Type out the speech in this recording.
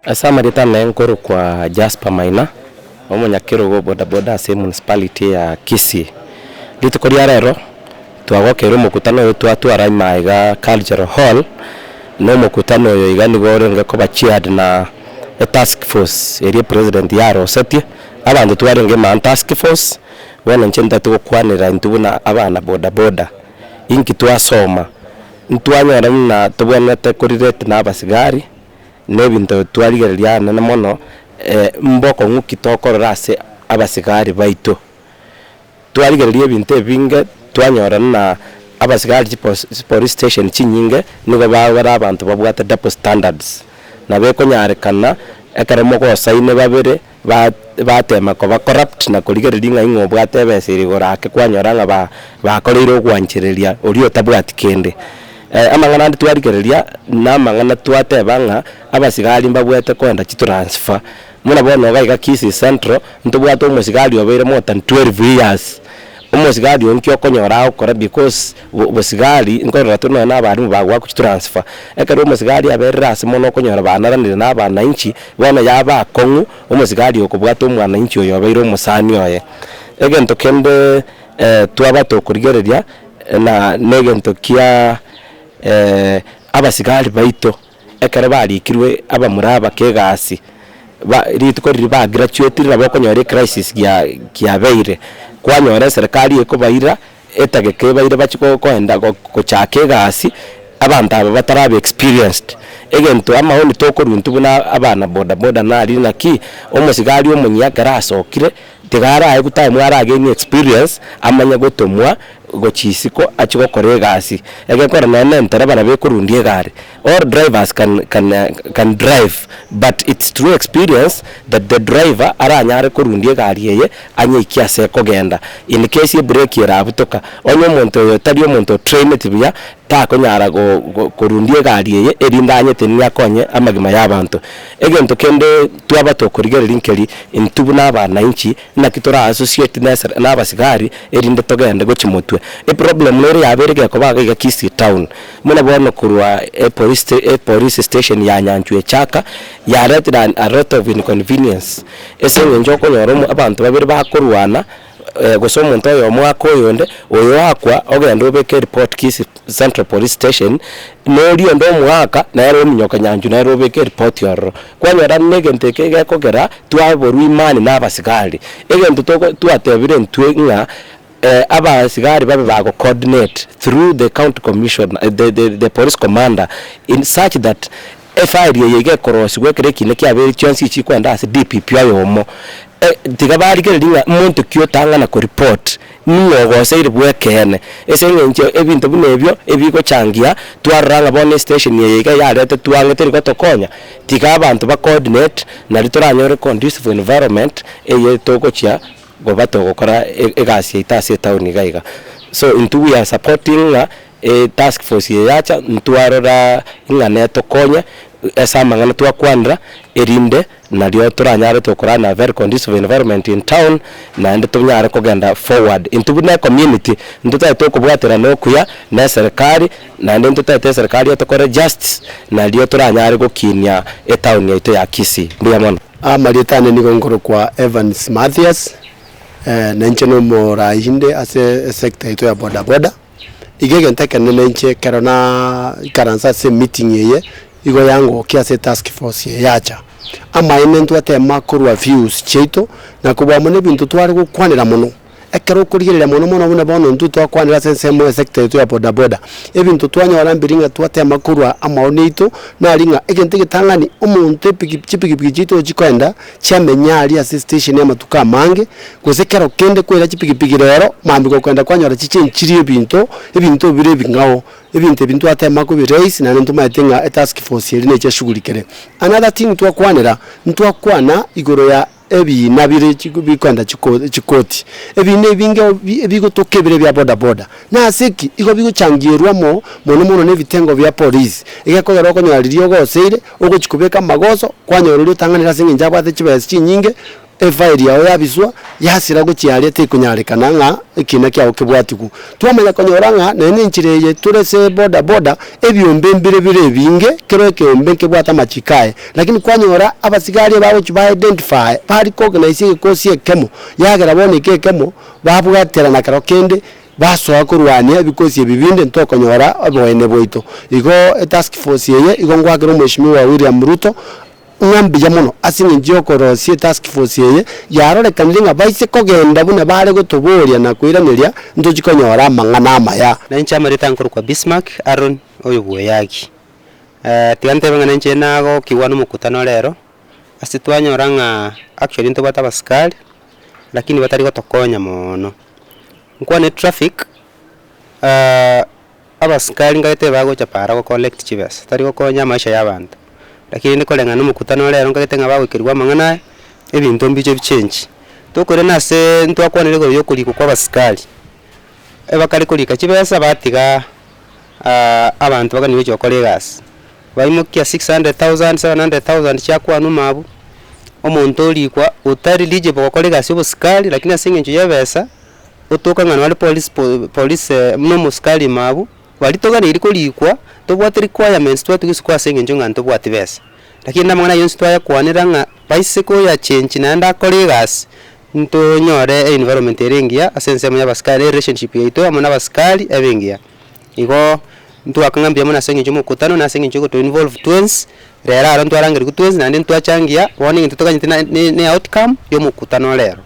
Ase amarieta ane nkorokwa Jasper Maina, omonyakerogo o bodaboda ase emunicipality ya Kisii. Rituko ria rero, twagokeire omokutano oyo twatwara ime iga Cultural Hall, na omokutano oyo iga nigo orenge koba chaired na etask force eria epresident yarosetie, abanto twarenge ime aa task force, bono inche ntagete gokwanera intwe buna abana bodaboda, inki twasoma, ntwanyora buna tobwenerete korelate na abasigari. Na ebinto twarigereria anene mono, mbokong'u ki tokorora ase abasigari baito. Twarigereria ebinto ebinge, twanyora ng'a abasigari chipos chipolice station chinyinge, nigo bare abanto babwate double standards. Nabo ekonyarekana, ekero mogosaine babere, ba batema koba corrupt na korigereria ng'a ing'o obwate ebesa ere igoro ake kwanyora ng'a ba bakoreire ogwanchereria oria otabwati kende. Amang'ana ande twarigereria, na amang'ana twateba ng'a abasigari mbabwate koenda chitransfer, buna bono iga iga Kisii Central, ntobwate omosigari obeire more than 12 years, omosigari oyo nki okonyora agokora because bo bosigari nkorora tore nonya na abalimu bagoakwa chitransfer. Ekero omosigari aberire ase mono okonyora banaranire na abananchi, bono yaba akong'u omosigari okobwata omwananchi oyo obeire omosani oye. Egento kende twaba tokorigereria na na egento kia abasigari baito ekero barikirwe abamura abake egasi, ba rituko riria ba graduatire nabo okonyora ecrisis gia kiabeire, kwanyora eserekari ekobaira etageka ebaire bachie ko koenda go gochaka egasi, abanto aba bataraba experienced. Egento amaoni tokorwa intwe buna abana bodaboda nari naki, omosigari omonyia ekero asokire, tiga araegwe time aragenie experience, amanye gotomwa gochia isiko achie gokora egasi. Egekora nonye na entereba nabo ekorundia egari, all drivers can can can drive but it's through experience that the driver aranyare korundia egari eye anyeikie ase ekogenda in case ebreki erabutoka. Onye omonto oyo tari omonto otraineti buya, takonyara go go korundia egari eye erinde anyetenenie akonye amagima ya abanto. Egento kende twaba tokorigereria nkeri, intwe buna abananchi, naki tora associate na esere na abasigari erinde togende gochia motwe. Eproblem nere yabeire gekoba iga iga Kisii town, buna bono korwa epolice sta epolice station ya Nyanchwa echaka, yaretire an a lot of inconvenience, ase eng'encho okonyora omo abanto babere bakorwana gose omonto oyomo ake oyonde, oyo oakwa ogende obeke eripoti Kisii Central Police Station, na oria onde omoaka nere ominyoka nyanchwa nere obeke eripoti ororo. Kwanyora na egento eke gekogera twaborwa imani na abasigari, egento togo twatebire intwe ng'a abasigari babe bago coordinate through the county commissioner the the the police commander in such that efile eye iga ekorosiwa ekero ekina kiabeire chionsi chikoenda ase DPP oyomo, tiga barigereria ng'a monto ki otang'ana koripot, ning'o ogoseire bw'ekeene. Ase eng'encho ebinto buna ebio ebigochangia twarora ng'a bono estation eye iga yaretetwe ang'e teri gotokonya, tiga abanto ba coordinate nario toranyore conducive environment eye togochia goba togokora egasi yaito ase etown iga iga. So intwe we are supporting ng'a etask force eye yacha ntwarora ng'a netokonye ase amang'ana twakwanera erinde nario toranyare tokora na very conducive environment in town naende tonyare kogenda forward. Intwe buna ecommunity ntotagete okobwaterana okuya na eserekari naende ntotagete eserekari etokore justice nario toranyare gokinia etown yaito ya Kisii. Mbuya mono. Amarieta ane nigo nkorokwa Evans Mathias, na inche nomorai inde ase esector yaito ya bodaboda. Iga egento ekenene inche ekero naikaransa ase emeeting eye, igo yangokia ase etask force eye yacha. Amaene ntwatema korwa views chiaito, na kobua mono ebinto tware gokwanera mono, ekero okorigereria mono mono buna bono intwe twakwanera ase ensemo esector yaito ya bodaboda, ebinto twanyora mbiri ng'a twatema korwa amaoni aito, nari ng'a egento egetang'ani omonto epiki chipikipiki chiaito chikoenda, chiamenya aria ase estation amatuko amange, gose kero kende kwaira chipikipiki rero, mambia gokoenda kwanyora chichenchirie ebinto, ebinto bire ebing'ao. Ebinto ebi ntwatema kobi raise naende ntomaete ng'a etask force eria neche eshughulikere. Another thing twakwanera, ntwakwana igoro ya ebiina bire chigo bikoenda chiko chikoti, ebiina ebinge bi ebigotoka ebire bia bodaboda. Nase ki? Igo bigochangierwa amo mono mono na ebitengo bia police, egekogera okonyora riria ogoseire, ogochi kobeka amagoso, kwanyora oria otang'anire ase eng'encho abwate chibesa chinyinge. Efairi yao yabiswa, yasira gochia aria tekonyarekana ng'a ekina kiao kebwatigwe. Twamanya konyora ng'a naende enchera eye tore ase boda boda, ebiombe mbire bire ebinge, kera ekeombe nkebwate amachiko aye. Lakini kwanyora abasigari ebagochia ba identify, ba recognize egekosi ekemo, yagera bono eke ekemo, babwaterana kero kende, basoa korwania ebikosi ebi binde ntokonyora oboene bwaito. Igo etask force eye, igo ngoakera omweshimiwa William Ruto, Ng'a mbuya mono ase engencho y'okorosia etask force eye, yarorekanire ng'a baise kogenda buna bare gotoboria na koiraneria, ntochi konyora amang'ana amaya. Na inche amareta nkorokwa Bismark Aaron oyo bw'Oyagi. Tiga ntebe ng'a ninche nagokigwa nomokutano rero, ase twanyora ng'a actually ntobwate abasikari, lakini batari gotokonya moono. Nkwane traffic. Abasikari nkaete bagocha para go collect chibesa, tari gokonya amaisha ya abanto. Lakini rende koreng'ana na omokutano ore ero nkaete ng'a bagoikerigwa amang'ana aya, ebinto mbiche bichengi. Tokoirana aseee ntwakwanire igoro ya okorikwa kwa abasikari, ebakare korika chibesa batiga abanto bagani gochia gokora egasi. Baimokia 600,000, 700,000 chiakwanwa mabu, omonto orikwa otari eligible gokora egasi ya obosikari lakini ase eng'encho ya ebesa. Otoka ng'a nore police po police buna omosikari ime abwo, baria toganeiri korikwa, tobwate requirements twatigwa isiko ase eng'encho ng'a ntobwati besa. Lakini namang'ana ayio onsi twayakwanera ng'a baise koyachengi naende akore egasi, ntonyore environment ere engiya ase ensemo ya abasikari, erelationship yaito amo na abasikari ebe engiya. Igo, ntwaka ng'a mbuya mono ase eng'encho ya omokutano na ase eng'encho ya ogoto involve twensi, rero aro ntwarangerigwe twensi naende ntwachangia, bono egento toganyete na ne ne outcome ya omokutano rero.